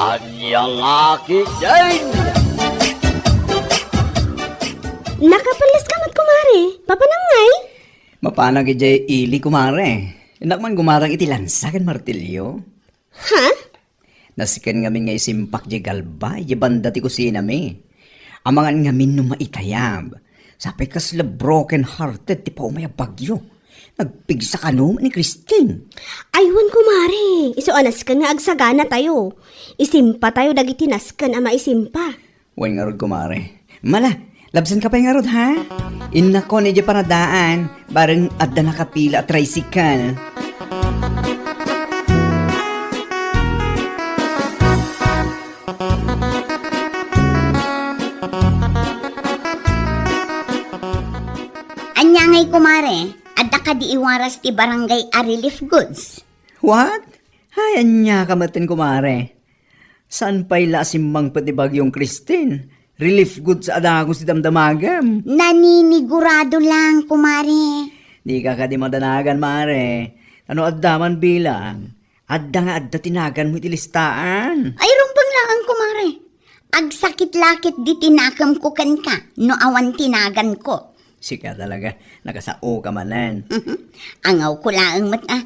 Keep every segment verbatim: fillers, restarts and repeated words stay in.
Ania la ketdin? Nakapelles ka met, kumare. Papanam ngay? Mapanak idiay ili, kumare. Innak man gumatang iti lansa ken martilyo. Ha? Nasken ngamin nga isimpak diay galba idiay banda ti kusinami. Amangan ngamin no maitayab. Sapay kasla broken hearted ti paumay a bagyo. Nagpigsa kano ni Christine. Ay, wen, kumare. Isu a nasken nga agsaganatayo. Isimpatayo dagiti nasken a maisimpa. Wen ngarud, kumare. Mala, labsanka pay ngarud, ha? Innakon idiay panadaan, bareng adda nakapila a tricycle. Ania ngay, kumare? Adda kadi iwaras ti barangay a relief goods? What? Ay, ania ka metten, kumare? Saan pay la a simmangpet ti Bagyong Christine? Relief goods a dagus ti damdamagem. Naninigurado lang, kumare. Dika kadi madanagan, mare. Ta no adda man bilang, adda nga adda ti naganmo iti listaan. Ay, rumbeng laeng, kumare. Agsakit la ketdi ti nakemko kenka no awan ti naganko. Sika talaga, nakasaoka manen. Angawko laeng met a.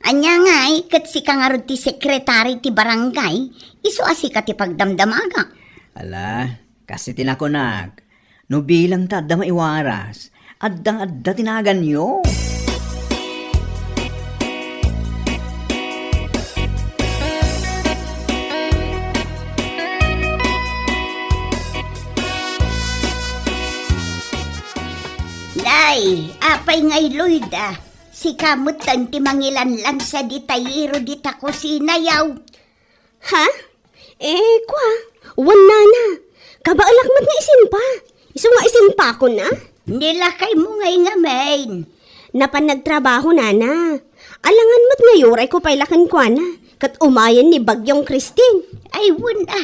Ania ngay, ket sika ngarud ti sekretari ti barangay, isu a sika ti pagdamdamagak. Ala, kas iti nakunak, no bilang ta adda maiwaras, adda nga adda ti naganyo. Nay, apay ngay, Loida? Sika metten ti mangilanlansa dita yero dita kusina, yaw. Ha? Eh, kua, wen, nana. Kabaelak met nga isimpa. Isu nga isimpakon a? Ni lakaymo ngay ngamin. Napan nagtrabaho, nana. Alangan met nga iyurayko pay la kenkuana, ket umayen ni Bagyong Christine. Ay, wen a.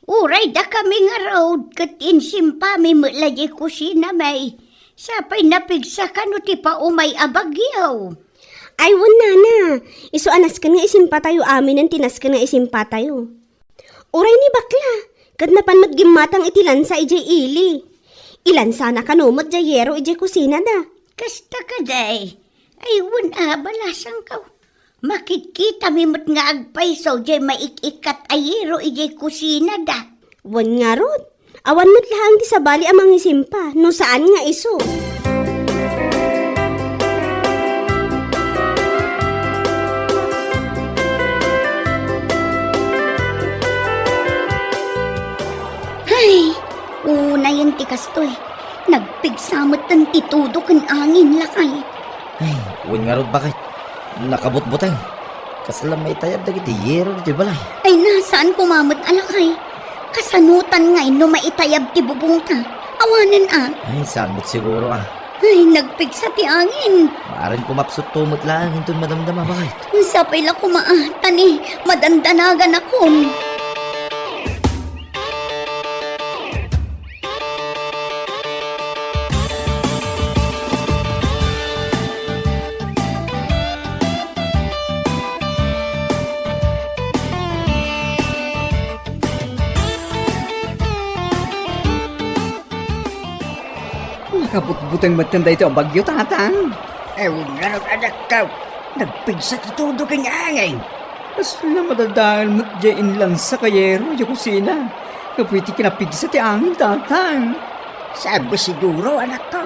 Uray dakami ngarud, ket insimpami met la diay kusinami. Sapay napigsa kano ti paumay a bagyo. Ay, wen, nana. Isu a nasken nga isimpatayo aminen ti nasken nga isimpatayo. Uray ni bakla, ket napan met gimmatang iti lansa idiay ili. Ilansana kano met diay yero idiay kusinada. Kasta kadi. Ay, wen a, balasangko. Makitkitami met nga agpayso diay maik-ikkat a yero idiay kusinada. Wen ngarud, awan met laeng ti sabali a mangisimpa no saan nga isu. Ay, unayen ti kastoy. Nagpigsa metten ti tudo ken angin, lakay. Ay, wen ngarud, baket. Nakabutbuteng. Kasla maitayab dagiti yero ditoy balay. Ay, na, saan koma met a lakay. Kasanotan ngay no maitayab ti bubongta? Awanen a. Ay, saan met siguro a. Ay, nagpigsa ti angin. Maaring kumapsutto met laeng inton madamdama, baket. Sapay la koma a, ta ni, madandanaganakon. Nakabutbuteng metten daytoy a bagyo, Tatang. Ay, wen ngarud, anakko. Nagpigsa ti tudo ken angin. Kasla madadael met diay inlansak a yero idiay kusina. Gapu iti kinapigsa ti angin, Tatang. Saan met siguro, anakko?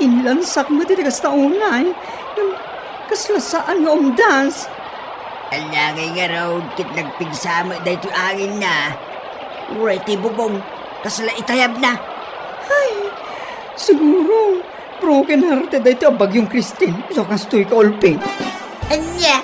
Inlansak met iti kasta unay. Ngem kasla saan nga umdas. Ania ngay ngarud ket nagpigsa met daytoy anginna? Uray ti bubong, kasla itayabna. Ay, siguro, broken hearted daytoy a Bagyong Christine. Isu a kastoy kaulpi. Ania?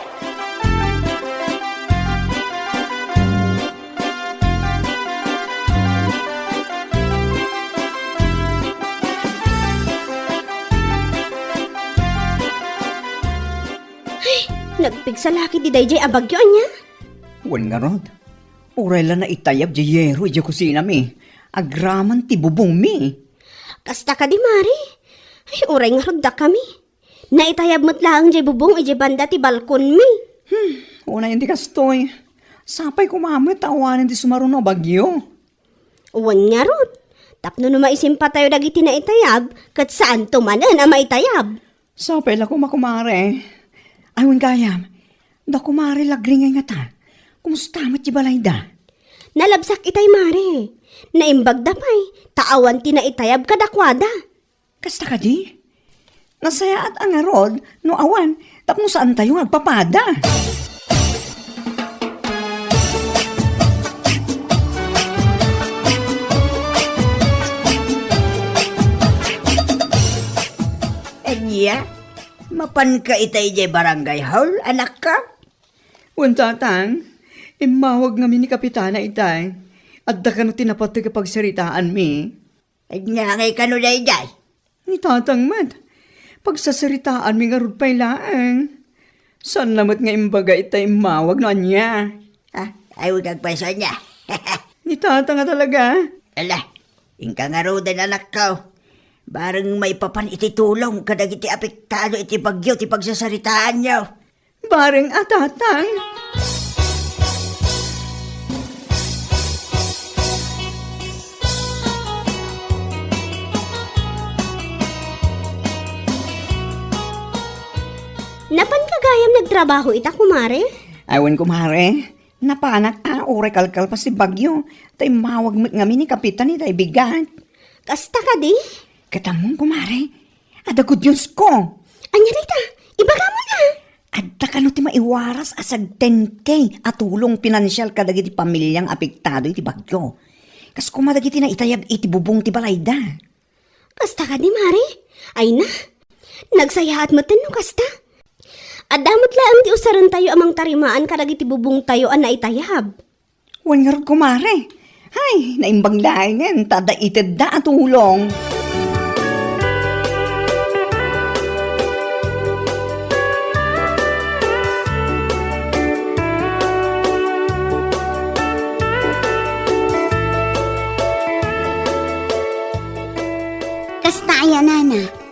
Ay, nagpigsa la ketdi daydiay a bagyo, ania? Wen ngarud, uray la naitayab diay yero idiay kusinami, agraman ti bubongmi. Kasta kadi, Mari? Ay, uray ngarud dakami. Naitayab met laeng diay bubong idiay banda ti balkonmi. Hmm, unayen ti kastoy. Sapay koma met ta awanen ti sumaruno a bagyo. Wen ngarud, tapno no maisimpatayo dagiti naitayab, ket saanto manen a maitayab. Sapay la koma, kumare. Ay, wen gayam, da kumare Lagring ngay ngata. Kumusta met ti balayda? Nalabsak itay, mare. Naimbagda pay, ta awan ti naitayab kadakuada. Kasta kadi? Nasayaat a ngarud no awan tapno saantayo nga agpapada. Ania, mapanka ita idiay barangay hall, anakko? Wen, tatang, immawag ngamin ni Kapitana itay. Adda kano ti napateg a pagsaritaanmi. Ania ngay kano daydiay? Ni tatang met. Pagsasaritaanmi ngarud pay laeng. Saanna met nga imbaga ita immawag no ania. Ah, ay, wen agpayso ania. Ni tatang a talaga. Ala, inka ngaruden, anakko. Bareng maipapan iti tulong kadagiti apektado iti bagyo ti pagsasaritaanyo. Bareng a, tatang. Napanka gayam nagtrabaho ita, kumare? Ay, wen, kumare. Napanak a, uray kalkalpas ti bagyo. Ta immawag met ngamin ni Kapitan ita ibaga. Kasta kadi? Ket ammom, kumare, adda good news ko. Ania dayta? Ibagamon a. Adda kano ti maiwaras a sag ten K a tulong pinansial kadagiti pamilia nga apektado iti bagyo. Kas koma dagiti naitayab iti bubong ti balayda. Kasta kadi, mare? Ay na, nagsayaat metten no kasta. Adda met laeng ti usarentayo a mangtarimaan kadagiti bubongtayo a naitayab. Wen ngarud, kumare. Hay, naimbag laengen ta adda itedda a tulong. Kasta aya, nana?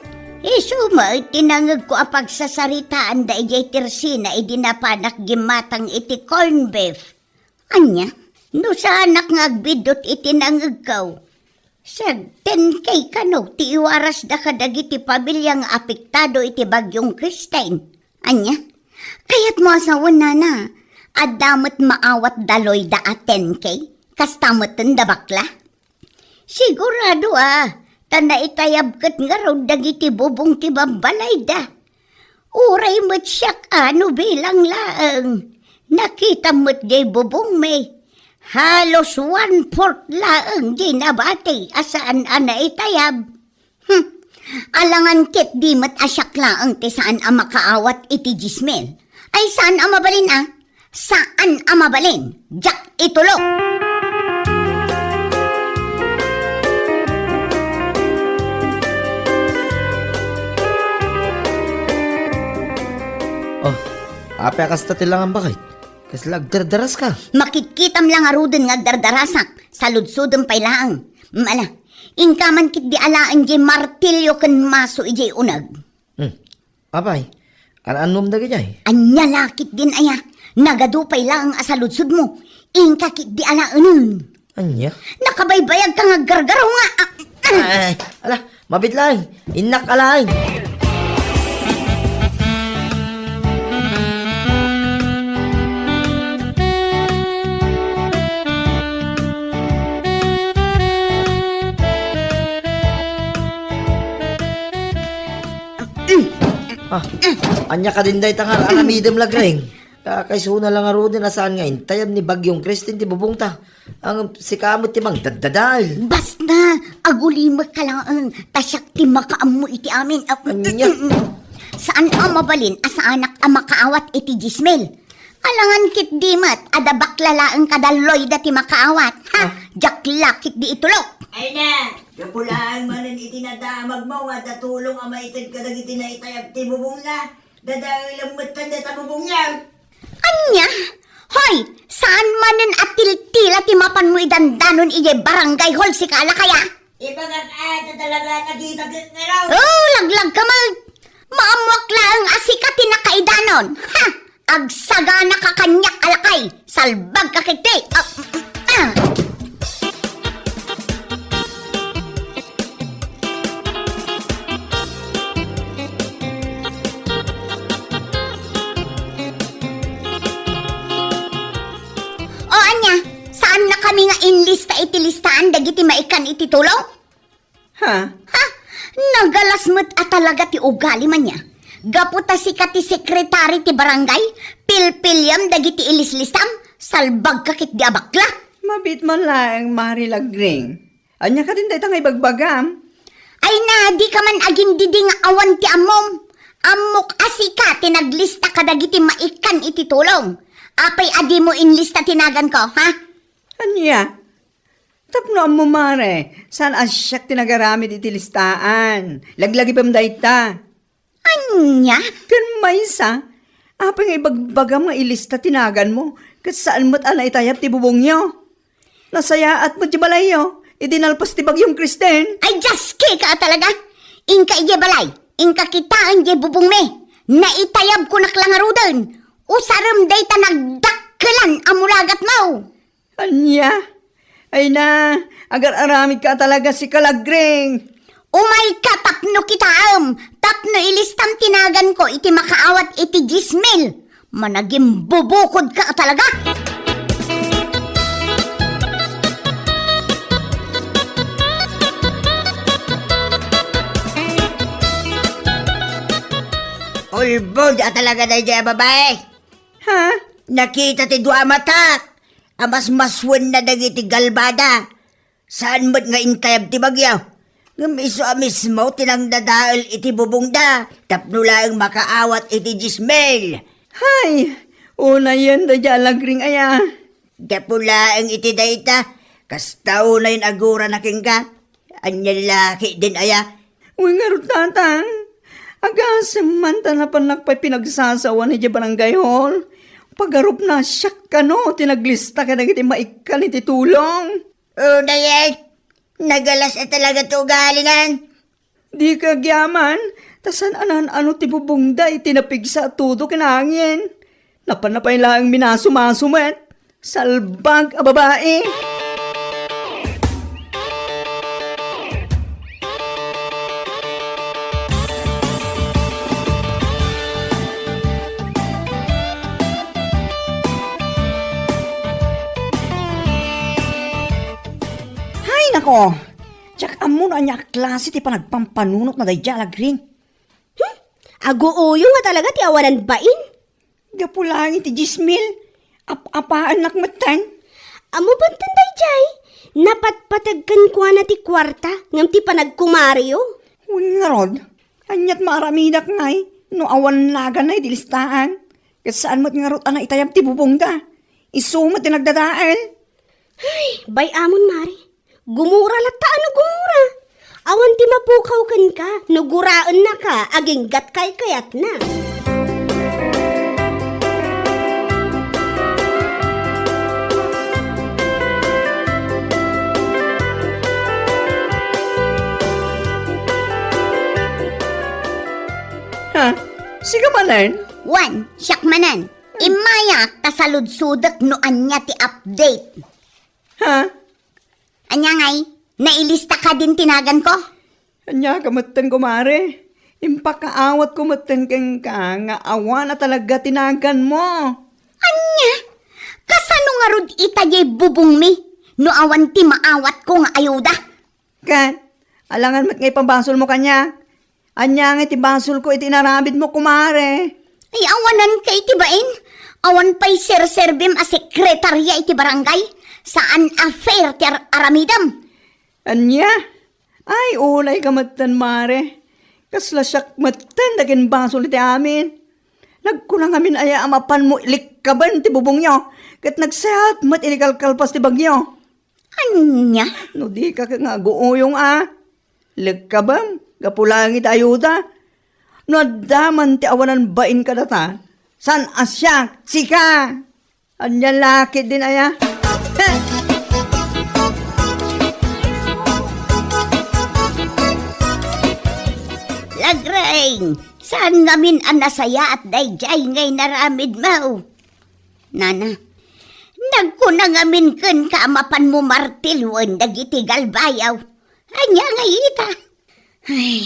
Isu met ti nangegko a pagsasaritaan daydiay Tersina idi napanak gimmatang iti corned beef. Ania? No saanak nga agbiddut iti nangegko, sag ten K kano ti iwarasda kadagiti pamilia nga apektado iti Bagyong Kristine. Ania? Kayatmo a sawen, nana, adda met maawat da Loida a ten K? Kasta metten da bakla? Sigurado a, ta naitayab ket ngarud dagiti bubong ti babbalayda. Uray met siak a no bilang laeng, nakitam met diay bubongmi. Halos one-fourth laeng diay nabati a saan a naitayab. Hmm. Alangan ketdi met a siak laeng ti saan a makaawat iti dies mil. Ay, saan a mabalin a? Saan a mabalin. Diak itulok. Oh, apay a kasta ti langam, baket? Kasla agdardaraska? Makitkitam la ngaruden nga agdardarasak. Saludsodem pay laeng. Mala, inka man ketdi alaen diay martilyo ken maso idiay uneg. Hmm. Apay, an-annom dagijay? Ania la ketdin aya? Nagadu pay laeng a saludsodmo. Inka ketdi alaenen. Ania? Nakabaybayagka nga aggargaraw nga, ah, ah. Ay, ala, mabiit laeng. Innak alaen. Ah, ania kadin dayta nga aramidem, Lagring? Ah, kaisuna la ngaruden a saan nga intayab ni Bagyong Kristine ti bubongta. Ngem sika met ti mangdaddadael. Basta, agulimekka laeng, ta siak ti makaammo iti amin. Ah, ania? Saan a mabalin a saanak a makaawat iti dies mil. Alangan ketdi met, adda bakla laeng kada Loida ti makaawat. Ha? Ah. Diak la ketdi itulok. Ay na, gapu laeng manen iti nadamagmo nga adda tulong a maited kadagiti naitayab ti bubongna. Dadaelem metten dayta bubongyo. Ania? Hoy, saan manen a tiltila ti mapanmo idandanon idiay barangay hall, sika a lakaya? Ibagak a, ta talaga, nagibagak nga raw. Oh, laglagka met. Maammoak laeng a sika ti nakaidanon. Ha? Agsaganaka kaniak a lakay. Salbagka ketdi. Ah, ah. O ania, saannakami nga inlista iti listaan dagiti maikkan iti tulong? Ha? Ha? Nagalas met a talaga ti ugalim ania. Gapu ta sika ti sekretari ti barangay, pilpiliam dagiti ilislistam, salbagka ketdi a bakla. Mabiit man laeng, Mare Lagring. Ania kadin dayta nga ibagbagam? Ay na, dika man agindidi nga awan ti ammom. Ammok a sika ti naglista kadagiti maikkan iti tulong. Apay a dimo inlista ti naganko, ha? Ania? Tapno ammo, Mare, saan a siak ti nagaramid iti listaan. Laglagipem dayta. Ania? Ken maysa, apay nga ibagbagam nga ilista ti naganmo, ket saan met a naitayab ti bubongyo? Nasayaat met ti balayyo idi nalpas ti bagyong Kristen. Ay, diaskeka a talaga! Inka idiay balay, inka kitaen diay bubongmi. Naitayabkonak la ngaruden. Usarem dayta nagdakkelan a mulagatmo. Ania? Ay na, agar-aramidka a talaga, sika Lagring. Umayka tapno kitaem, tapno ilistam ti naganko iti makaawat iti dies mil. Managimbubukodka a talaga. Ulbod a talaga daydiay a babae. Ha? Nakita ti dua a matak a masmasuenna dagiti galbada. Saan met nga intayab ti bagyo, ngem isu a mismo ti nangdadael iti bubongda tapno laeng makaawat iti dies mil. Hay, unayen daydiay a Lagring aya. Gapu laeng iti dayta, kasta unayen agurana kenka. Ania la ketdin aya? Wen ngarud, Tatang, agasem man ta napannak pay pinagsasawan idiay barangay hall. Pagarupna a siak kano ti naglista kadagiti maikkan iti tulong. Unayen, nagalas a talaga ti ugalinan. Dika agyaman, ta saan a naan-ano ti bubongda iti napigsa a tudo ken angin. Napanna pay laeng minasumaso met. Salbag a babae! Hay nako! Diak ammo no ania a klase ti panagpampanunotna daydiay a Lagring. Hmm? Aguuyong a talaga ti awanan bain. Gapu laeng iti dies mil, ap-apaannak metten. Ammo metten daydiay, napatpateg kenkuana ti kuarta ngem ti panagkumareyo. Wen ngarud, aniat maaramidak ngay no awan naganna iti listaan? Ket saan met ngarud a naitayab ti bubongda. Isu met ti nagdadael. Ay, bay-amon, Mare. Gumura latta a no gumura. Awan ti mapukaw kenka no guraennaka aginggat kaykayatna. Ha? Sika manen? Wen, siak manen. Immayak ta saludsodek no ania ti update. Ha? Ania ngay? Nailista kadin ti naganko? Ania ka metten, kumare? Impakaawatko metten kenka nga awan a talaga ti naganmo. Ania? Kasano ngarud ita diay bubongmi no awan ti maawatko nga ayuda? Ket, alangan met nga ipabasolmo kaniak. Ania ngay ti basolko iti inaramidmo, kumare? Ay, awanan kay ti bain. Awan pay serserbim a sekretaria iti barangay. Saan a fair ti ar-, aramidem. Ania? Ay, unay ka metten, Mare. Kasla siak metten ti aginbasol iti amin. Nagkuna ngamin aya a mapanmo lekkaben ti bubongyo, ket nagsayaat met iti kalkalpas ti bagyo. Ania? No dika ket nga aguuyong a. Lekkabem, gapu laeng iti ayuda. No adda man ti awanan bain kadata, saan a siak, sika. Ania la ketdin aya? Lagreng, Saan ngamin a nasayaat daydiay nga inaramidmo? Nana, nagkuna ngamin kenka a mapanmo martiluen dagiti galbayo. Ania nga ita? Ay,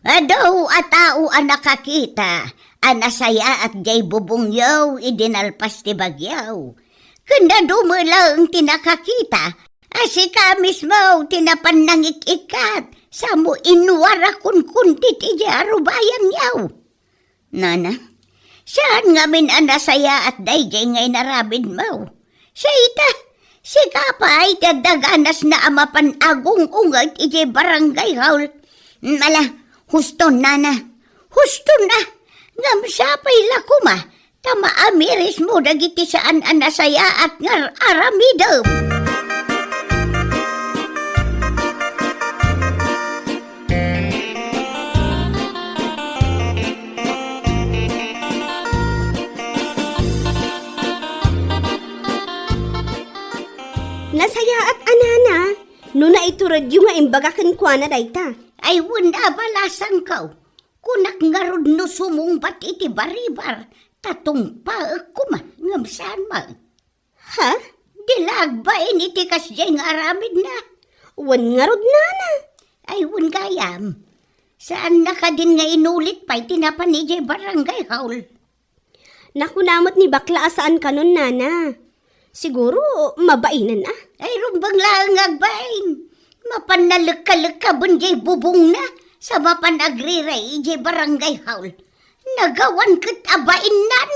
adu a tao a nakakita a nasayaat jay bubongyo idi nalpas ti bagyo. Ken adu met laeng ti nakakita a sika mismo ti napan nangik-ikkat, samo inwara kunkunti ti arubayanyo. Nana, saan ngamin a nasayaat daydiay nga inaramidmo? Siya ita, sika pay ti adda ganasna a mapan agung-ungeg idiay barangay hall. Ala, huston, nana. Huston a. Ngem sapay la koma ta maamirismo dagiti saan a nasayaat nga ar-aramidem. Nasayaat a nana, no naituredyo nga imbaga kenkuana dayta. Ay, wen a balasangko. Kunak ngarud no sumungbat iti baribar, ta tungpaek koma, ngem saan man. Ha? Di la agbain iti kasdiay nga aramidna. Wen ngarud, nana. Ay, wen gayam. Saanna kadin nga inulit pay ti napan idiay barangay hall? Nakuna met ni bakla a saan kanon, nana. Siguro, mabainan a. Ay, rumbeng laeng nga agbain. Mapan nalekkalekkaben diay bubongna, sa mapan agriray idiay barangay hall. Nagawan ket a bainnan.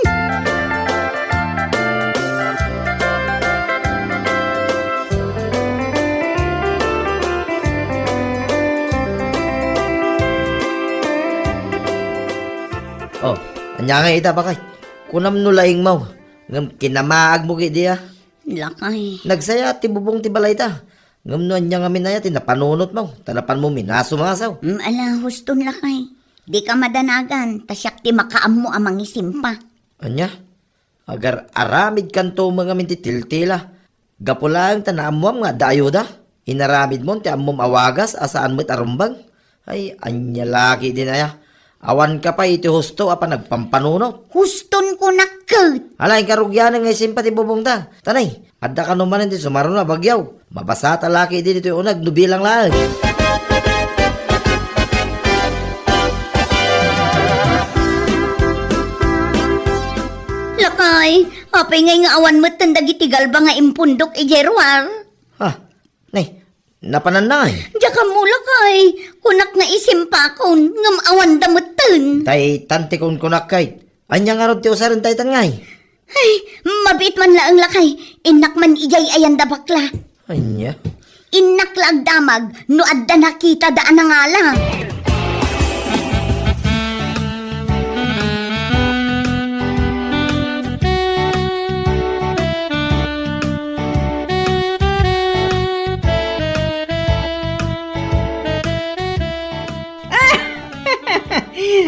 Oh, ania nga ita, bakay? Kunam no laingmo, ngem kinamaagmo ketdi a. Lakay. Nagsaya ti bubong ti balayta. Ngem no ania ngamin aya ti napanunotmo, ta napanmo minasumasaw. Mm, ala, huston lakay. Dika madanagan, ta siak ti makaammo a mangisimpa. Ania? Agar-aramidkanto met ngamin ti tiltila. Gapu laeng ta naammoam nga adda ayuda. Inaramidmon ti ammom a wagas a saan met a rumbeng. Ay, ania la ketdin aya? Awanka pay iti husto a panagpampanunot. Huston kunak ket. Ala, inka rugianen nga isimpa ti bubongta. Tanay, adda kano manen ti sumaruno a bagyo. Mabasata la ketdi ditoy uneg no bilang laeng. Lakay, apay ngay nga awan metten dagiti galba nga impundok idiay ruar? Ha? Nay, napananna ngay? Diak ammo lakay, kunak nga isimpakon, ngem awanda metten. Tay, tantikon kunak kay. Ania ngarud ti usaren taytan ngay? Ay, mabiit man laeng lakay, innak man idiay ayan da bakla. Ania? Innak la agdamag no adda nakitada a nangala.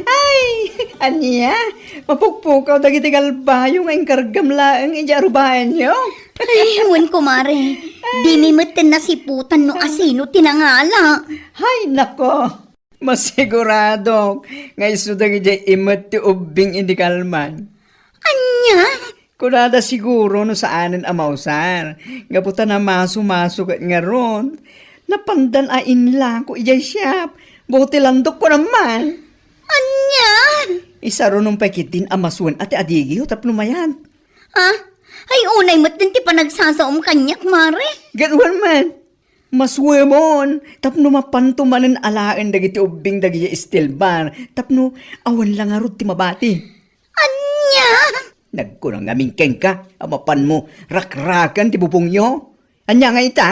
Ay, ania? Mapukpukaw dagiti galbayo nga inkargam laeng idiay arubayanyo? Ay, wen, kumare. Dimi met nasiputan no asino ti nangala. Hay, nako. Masiguradok nga isu dagidiay imet ti ubbing idi kalman. Ania? Kunada siguro no saanen a mausar. Gapu ta namaso-maso ket ngarud. Napandan a inlako idiay siap. Buti landok ko naman. Ania? Isarunom pay ketdin a masuen a ti adigiyo tapno mayat. Ah, ay unay met din ti panagsasaom kaniak, mare. Gaduan man. Masuemon, tapno mapanto manen alaen dagiti ubbing dagiti steel bar, tapno awan la ngarud ti mabati. Ania? Nagkuna ngamin kenka a mapanmo rakraken ti bubongyo? Ania nga ita?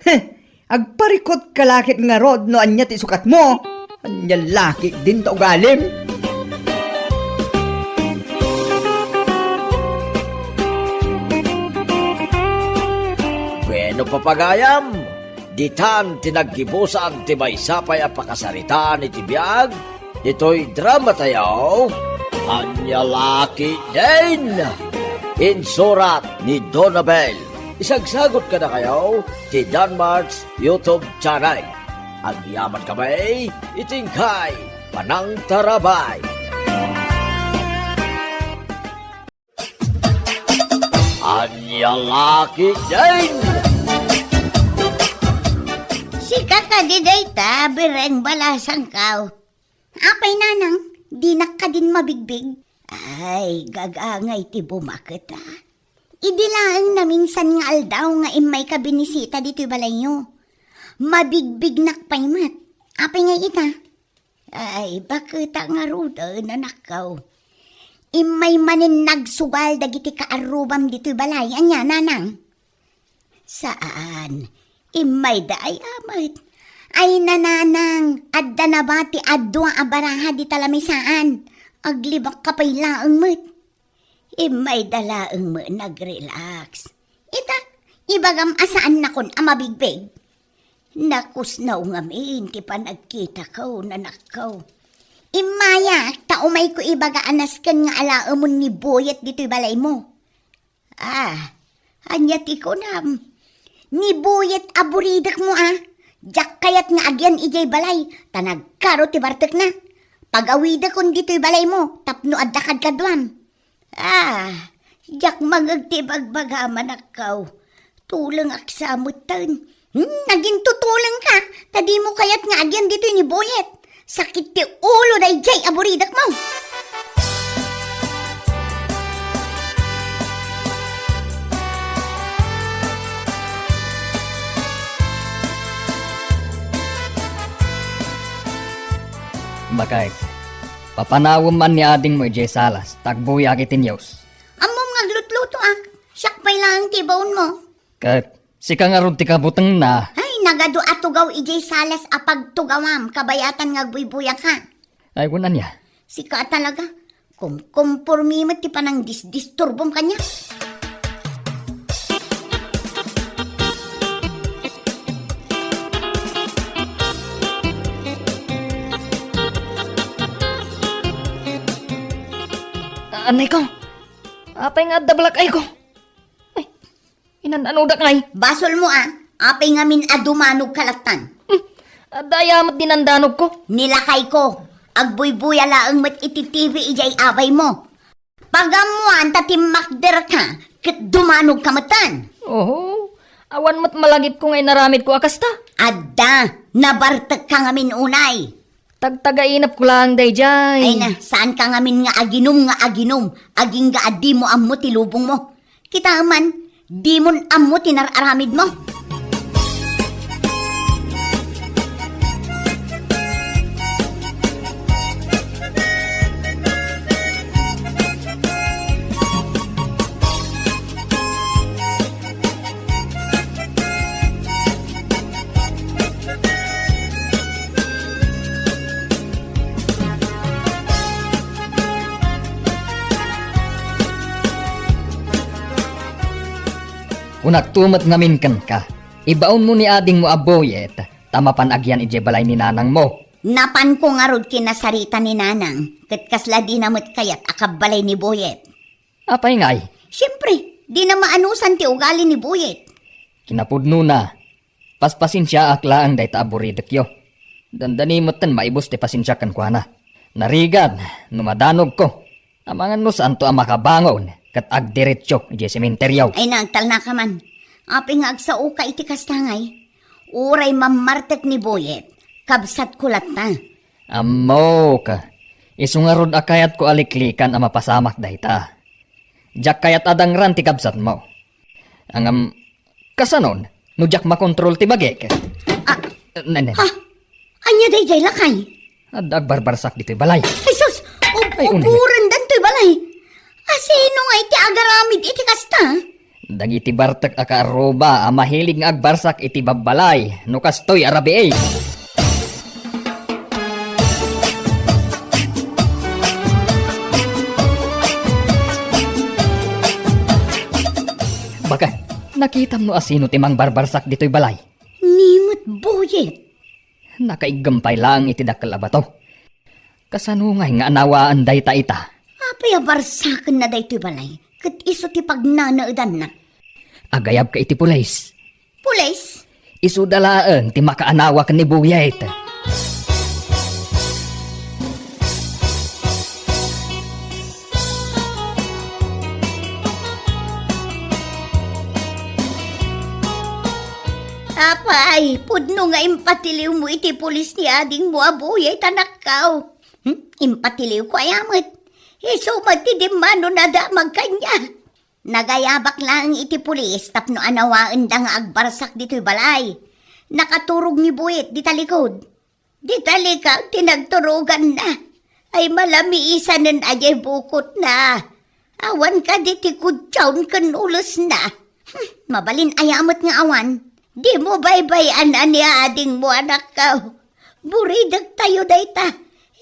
Heh, agparikut ka la ket ngarud no ania ti sukatmo? Ania la ketdin ta ugalim? Bueno, papagayam, ditan ti naggibusan ti maysa pay a pakasaritaan iti biag ditoy dramatayo, Ania la ketdin? Insurat ni Donabel. Isagsagut kadakayo ti Danmart's YouTube channel. Agyamankami iti inkay panangtarabay. Yalaki din! Sika kadi dayta, Bireng Balasangkaw. Apay, nanang, dinak kadin mabigbig? Ay, gagangay ti bumaket, a. Idi laeng naminsan nga aldaw nga immayka binisita ditoy balayyo. Mabigbignak pay met. Apay ngay ita? Ay, baketa ngaruden, anakko. Immay manen nagsugal dagiti kaarrubam ditoy balay. Ania, nanang? Saan. Immayda ay amet. Ay, nanang, adda nabati a dua a baraha dita lamisaan. Aglibakka pay laeng met. Immayda laeng met nagrelax. Ita, ibagam a saannakon a mabigbig. Nakusnaw ngamin ti panagkitako, nanakko. Immayak, ta umayko ibaga a nasken nga alaemon ni Boyet ditoy balaymo. Ah, ania ti kunam? Ni Boyet a buridekmo, a. Diak kayat nga agyan idiay balay, ta nagkaro ti bartekna. Pagawidekon ditoy balaymo tapno adda kadkaduam. Ah, diak mangngeg ti ibagbagam, anakko. Tulengak sa metten. Hmm, nagintutulengka, ta dimo kayat nga agyan ditoy ni Boyet. Sakit ti ulo daydiay a buridekmo. Bakay, papanawem man ni adingmo idiay salas, ta agbuyak iti news. Ammom nga aglutlutoak, siak pay laeng ti ibaonmo. Ket sika ngarud ti kabutengna. Ay, nagadu a tugaw idiay salas a pagtugawam, kabayatan nga agbuybuyaka. Ay, kun ania? Sika a talaga. Kumkumpormi met ti panangdisdisturbom kaniak. Anay ko. Apay nga adda black eye ko? Ay, inan-anudak ngay. Basolmo a, apay ngamin a dumanogka lattan? Hmm, adda aya met dinandanogko? Ni lakayko, agbuybuya laeng met iti T V idiay abaymo. Pagammoan ta timmakderka ket dumanogka metten. Oho, awan met malagipko nga inaramidko a kasta. Adda, nabartekka ngamin unay. Tagtagainepko laeng daydiay. Ay na, saanka ngamin nga aginum nga aginum, agingga a dimo ammo ti lubongmo. Kitaem man, dimon ammo ti nar-aramidmo. Kunakto met ngamin kenka, ibaonmo ni adingmo a Boyet ta mapan agyan idiay balay ni nanangmo. Napanko ngarud kinasarita ni nanang, ket kasla dina met kayat a kabbalay ni Boyet. Apay ngay? Siempre, dina maanusan ti ugali ni Boyet. Kinapudnona, paspasensiaak laeng dayta a buridekyo. Dandani metten maibus ti pasensiak kenkuana. Narigat, no madanogko, amangan no saanto a makabangon ket agdiretso idiay sementerio. Ay, nagtalnaka man. Apay nga agsaoka iti kasta ngay? Uray mammartek ni Boyet, kabsatko latta. Ammok, isu ngarud a kayatko a liklikan a mapasamak dayta. Diak kayat a dangran ti kabsatmo. Ngem, kasanon, no diak makontrol ti bagik? Ah. Nene. Ha? Ania daydiay, lakay? Adda agbarbarsak ditoy balay. Ay, sus! Ub-, Ay, unay. Uburendan toy balay. Asino nga iti agaramid iti kasta? Dagiti bartek a kaarruba a mahilig nga agbarsak iti babbalay, no kastoy a rabii. Bakay, nakitam no asino ti mangbarbarsak ditoy balay? Ni met Boyet. Nakaiggem pay laeng iti dakkel a bato. Kasano ngay nga anawaan dayta ita? Apay a barsakenna daytoy balay, ket isu ti pagnanaedanna? Agayabka iti pulis. Pulis? Isuda laeng ti makaanawa ken ni Boyet. Apay, pudno nga impatiliwmo iti pulis ni adingmo a Buyet, anakko. Hmm? Impatiliwko aya met. Isu met ti dimmano nadamag kaniak. Nagayabak laeng iti pulis tapno anawaenda nga agbarsak ditoy balay. Nakaturog ni Buyet dita likod. Dita likaw ti nagturoganna. Ay malamiisanen a diay bukotna. Awan kadi ti kudsaon ken ulesna. Hmm, mabalin aya met nga awan. Dimo baybay-an a ni adingmo, anakko. Buridektayo dayta.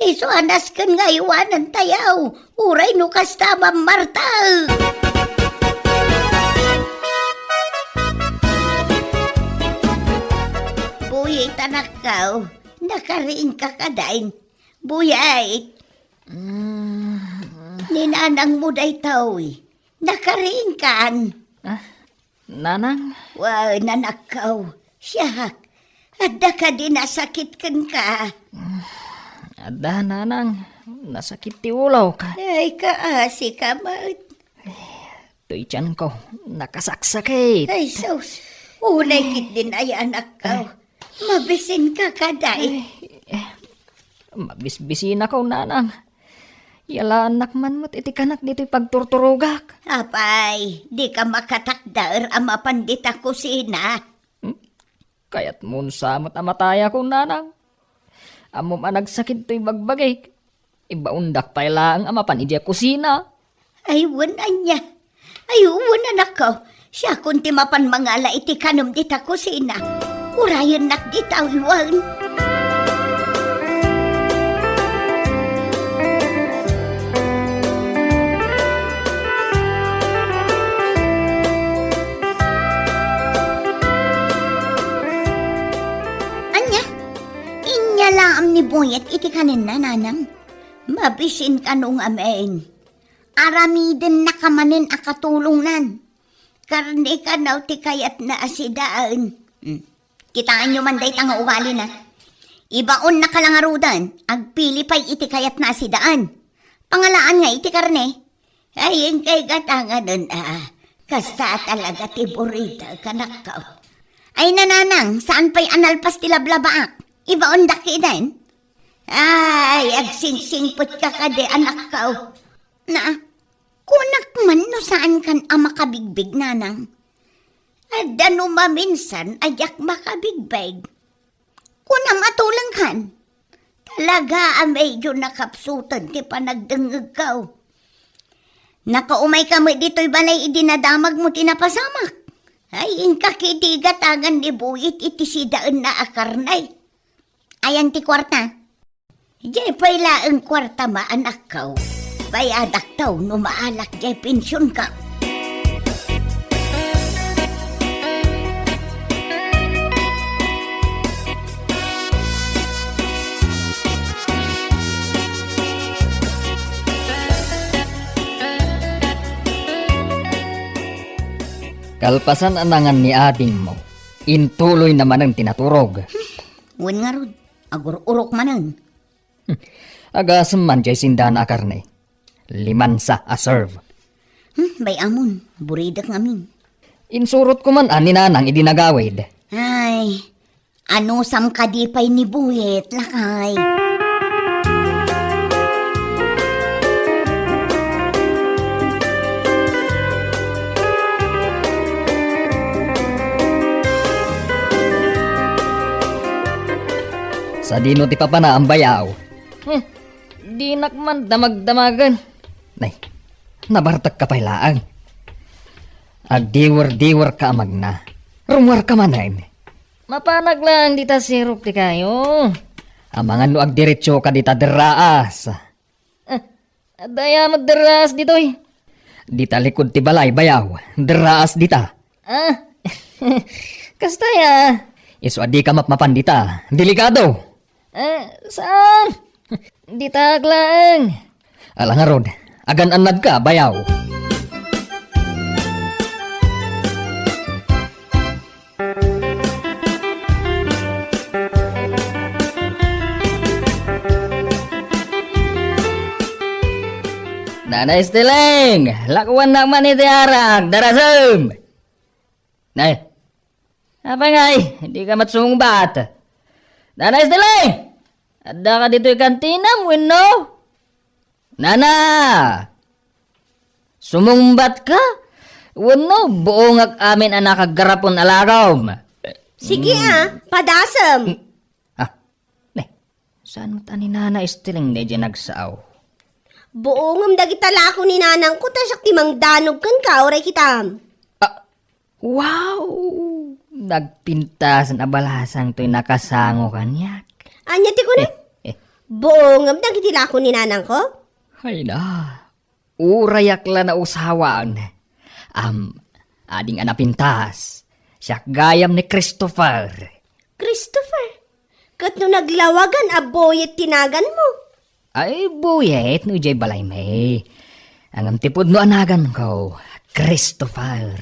Isu a nasken nga aywanantayo. Uray no kasta a mammartek. Buyet, anakko. Nakariingka kadi? Buyet. Mm. Ni nanangmo daytoy. Nakariingkan. Ah, nanang? Wen, anakko. Siak. Adda kadi nasakit kenka? Adda, nanang. Nasakit ti ulok. Ay, kaasi ka met. Toy tianko, nakasaksakit. Ay, sus. Unay ketdin aya, anakko. Mabisinka kadi? Ay, eh, mabisbisinako, nanang. Yalaannak man met iti kanak ditoy pagturturogak. Apay, dika makatakder a mapan dita kusina? Hmm? Kayatmon sa met a matayakon, nanang. Ammom a nagsakit toy bagbagik. Ibaondak pay laeng a mapan idiay kusina. Ay, wen, ania? Ay, wen, anakko. Siakon ti mapan mangala iti kanem dita kusina. Urayennak dita, wen. Ania? Inyalaam ni Buyet iti kanenna, nanang. Mabisin kano ngamin. Aramidennaka manen a katulongnan. Karne kano ti kayatna a sidaen. Hmm. Kitaenyo man dayta nga ugalina. Ibaonnaka la ngaruden, agpili pay iti kayatna a sidaen. Pangalaan nga iti karne. Ay, inkay gatanganen a. Kasta a talaga ti buridek, anakko. Ay, nanang, saan pay a nalpas ti lablabaak? Ibaondak iden? Ay, agsingsingpetka kadi, anakko. Na, kunak man no saankan a makabigbig, nanang. Adda no maminsan a diak makabigbig. Kunam a tulengkan. Talaga a medyo nakapsuten ti panagdengngegko. Nakaumayka met ditoy balay idi nadamagmo ti napasamak. Ay, inka ketdi gatangan ni Buyet iti sidaenna a karne. Ayan ti kuarta. Diay pay laeng kuarta, anakko. Bayadakto no maalak diay pensionko. Kalpasan a nangan ni adingmo, intuloyna manen ti naturog. Wen ngarud, agur-urok manen. Hmm. Agasem man diay sindana a karne. Limansa a serve. Hmm, bay-amon, buridek ngamin. Insurotko man a ni nanang idi nagawid. Ay, anusam kadi pay ni Buyet, lakay. Sadino ti papanaam, bayaw? Hmm, dinak man damagdamagen. Nay, nabartekka pay laeng. Agdiwer-diwerka a magna. Rummuarka manen. Mapanak laeng dita sirok ti kayo. Amangan no agdiretsoka dita derraas. Eh, adda aya met derraas ditoy? Dita likod ti balay, bayaw. Derraas dita. Ah, kasta aya? Isu a dika mapmapan dita. Delikado. Eh, saan? Ditak laeng. Ala ngarud, agan-annadka, bayaw. Nanay Stileng, lakuannak man iti arak, darasem! Nay, Apay ngay, dika met sumungbat? Nana Esteling! Addaka ditoy kantinam wenno? Nana! Sumungbatka? Wenno buongak amin a nakaggarapon a lagom? Sige a, padasem. Ah, ne, saan met a ni Nana Esteling daydiay nagsao? Buongem dagita lako ni nanangko ta siak ti mangdanog kenka, uray kitam. Ah, wow! Nagpintasen a balasang toy nakasango kaniak. Ania ti kunam? Eh, eh. Buongem dagiti lako ni nanangko? Ay na, urayak la nausawan. Am, ading a napintas. Siak gayam ni Christopher. Christopher? Ket no naglawagan a Boyet ti naganmo? Ay, Boyet no idiay balaymi. Ngem ti pudno a naganko, Christopher.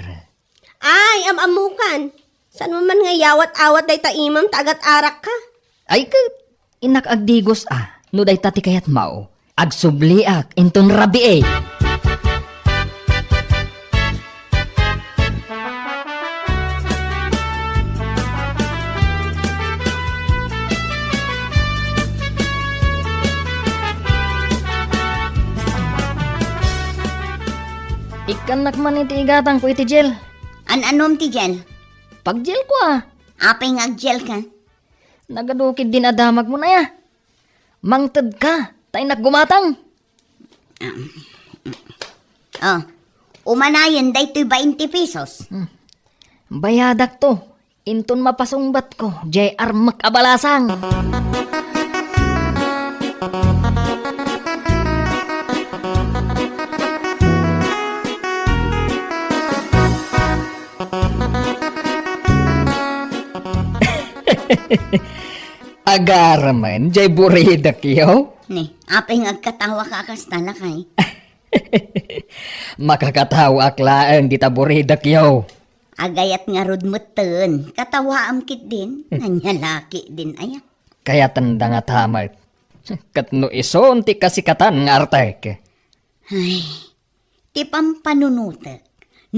Ay, am-ammokan. Saan mo man nga iyawat-awat dayta imam ta agat-arakka? Ay, ket, innak agdigos a, no dayta ti kayatmo, agsubliak inton rabii. Ikkannak man iti igatangko iti gel. An-anom ti gel? Paggelko a. Apay nga aggelka? Nagadu ketdin a damagmon aya. Mangtedka, ta innak gumatang. Oh, umanayen daytoy bainte pesos. Hmm. Bayadakto, inton mapasungbatko, diay armek a balasang. Agarem, diay buridekyo? Ni, apay nga agkatawaka a kasta, lakay? Makakatawaak laeng dita buridekyo. Agayat ngarud metten, katawaam ketdin, ania la ketdin aya? Kayatenda ngata met. Ket no isun ti kasikatan nga artek. Ay, ti pampanunotek,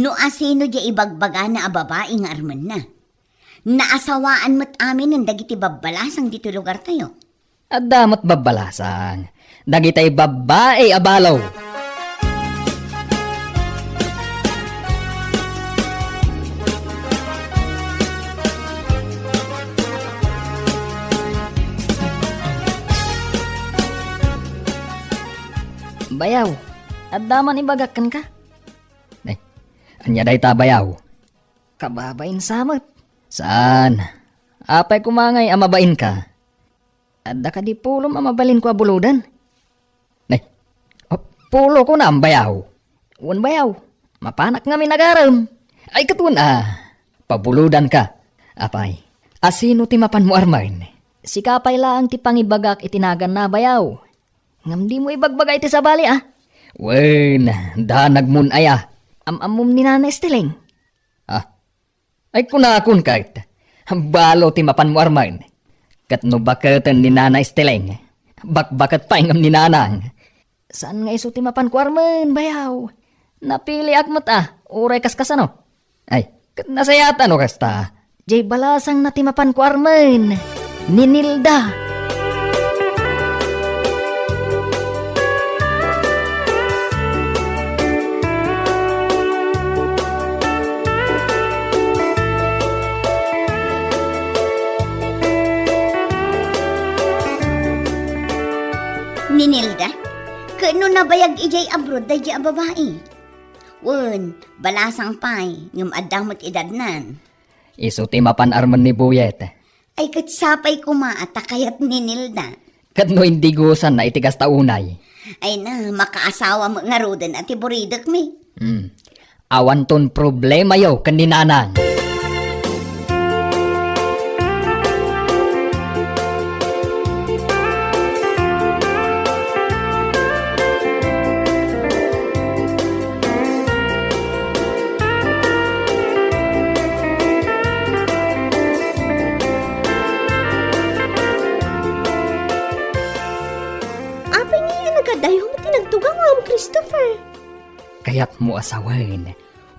no asino diay ibagbagana a babai nga armenna. Naasawaan met aminen dagiti babbalasang ditoy lugartayo. Adda met babbalasang, dagitay babbai a balo. Bayaw, adda man ibagak kenka? Eh, ania dayta, bayaw? Kababain sa met. Saan? Apay koma ngay a mabainka? Adda kadi pulom a mabalinko a buloden? Nay, a, pulo kunam, bayaw? Wen, bayaw, mapanak ngamin agarem. Ay, ket wen a, pabulodanka. Apay, asino ti mapanmo armen? Sika pay laeng ti pangibagak iti naganna, bayaw. Ngem dimo ibagbaga iti sabali a. Wen, danagmon aya. Am-ammom ni Nana Esteling? Ah, ay, kunakon ket, balo ti mapanmo armen. Ket no baketen ni Nana Esteling, bakbaket pay ngem ni Nanang. Saan nga isu ti mapanko armen, bayaw? Napiliak met a, uray kaskasano? Ay, ket nasayaat a no kasta. Diay balasangna ti mapanko armen. Ni Nilda. Ni Nilda? Ket no nabayag idiay abroad daydiay a babai? Wen, balasang pay, ngem adda met edadnan. Isu ti mapan armen ni Buyet. Ay, ket sapay koma a ta kayat ni Nilda. Ket no indigosanna iti kasta unay? Ay na, makaasawa met ngaruden a ti buridekmi. Hmm. Awanton problemayo ken ni Nanang. Apay ngay a nagadayo met ti nagtugaw, Christopher? Kayatmo a sawen,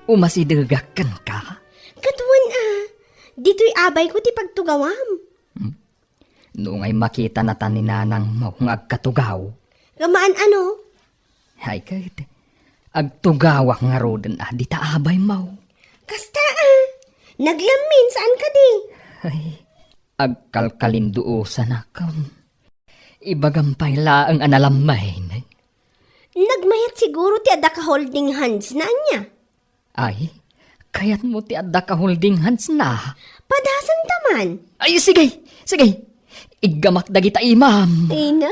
umasidegak kenka? Ket wen a, Ditoy abayko ti pagtugawam. Hmm. No ngay makita natan ni nanangmo nga agkatugaw. Kamaan ano? Ay ket, agtugawak ngaruden a dita abaymo. Kasta a, naglammin saan kadi? Ay, agkalkalinduosanak. Ibagam pay laeng a nalammin. Nagmayat siguro ti adda ka holding hands na ania? Ay, kayatmo ti adda ka holding hands na? Padasan ta man. Ay, sige, sige. Iggamak dagita imam. Ay na,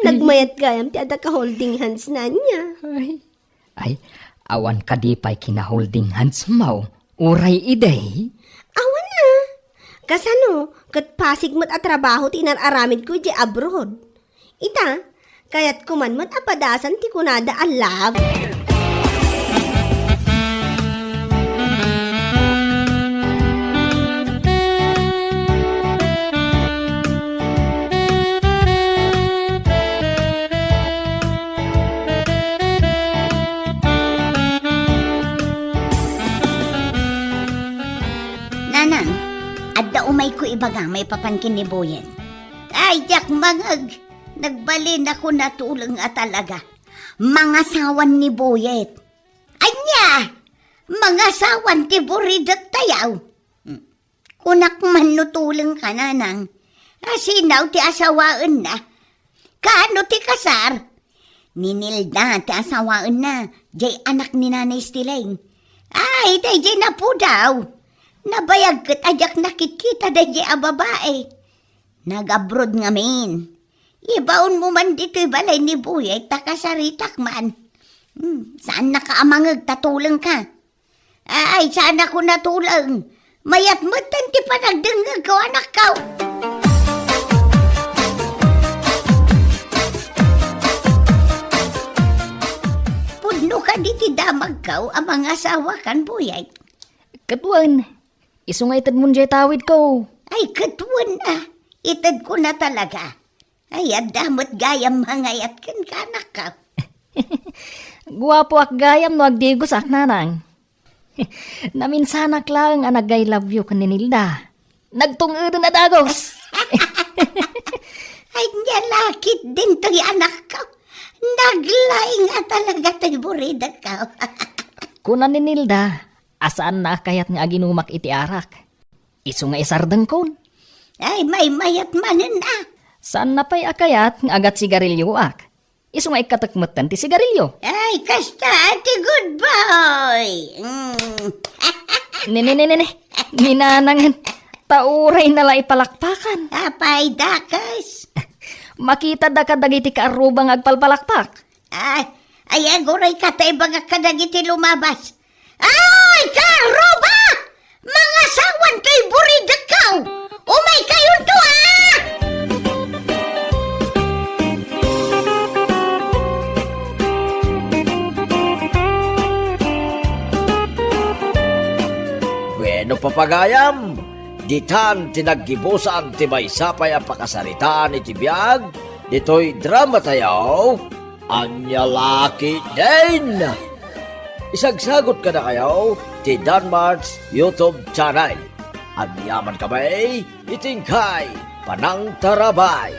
nagmayat gayam ti adda ka holding hands na ania? Ay, ay, awan kadi pay kina-holding hands mo, uray idi? Awan a. Kasano, ket pasig met a trabaho ti inar-aramidko idiay abroad. Ita, kayatko man met a padasan ti kunada a love. Nanang, adda umayko ibaga maipapan ken ni Boyet. Ay, diak mangeg. Nagbalin ako natuleng a talaga. Mangasawan ni Boyet. Ania? Mangasawan ti buridek tayaw? Hmm. Kunak man no tuleng ka, nanang. Asinaw ti asawaenna? Kaano ti kasar? Ni Nilda ti asawaenna, jay anak ni Nanay Stileng. Ay, dayjay napudaw. Nabayag ket a diak nakitkita dayjay a babae. Nag-abroad ngamin. Ibaonmo man ditoy balay ni Buyay ta kasaritak man. Hmm, saannaka a mangeg ta tulengka. Ay, saanko natuleng. Mayat metten ti panagdengngegko, anakko. Pudno kadi ti damagko a mangasawakan, Buyay? Ket wen, isu nga itedmon jay tawidko. Ay, ket wen a, itedko na talaga. Ay, adda met gayam mangayat kenka, anakko. Guapoak gayam no agdigosak, nanang. Naminsanak laeng a nag-I love you ken ni Nilda. Nagtung-eden a dagus. Ay, nia la ketdin toy, anakko. Naglaing a talaga toy buridekko. Kuna ni Nilda, a saanna a kayat nga aginumak iti arak. Isu nga isardengkon. Ay, maymayat manen a. Saanna pay a kayat nga agat sigarilioak. Isu nga ikkatek metten ti sigarilio. Ay, kasta ti good boy. Mm. Ne, ne, ne, ne, ne. Ni nanangen. Ta uray na la ipalakpakan. Apay, dakes. Makita daka dagiti kaarruba nga agpalpalakpak. Ay, ay, aguray ka ta ibagak kadagiti lumabas. Ay, kaarruba! Mangasawan toy buridekko! Umay kayonto, a! Bueno, papagayam, ditan ti naggibusan ti maysa pay a pakasaritaan iti biag ditoy drama tayo. Ania la ketdin? Isagsagot kadakayo ti Danmart's YouTube channel. Agyaman kami iti inkay panangtarabay.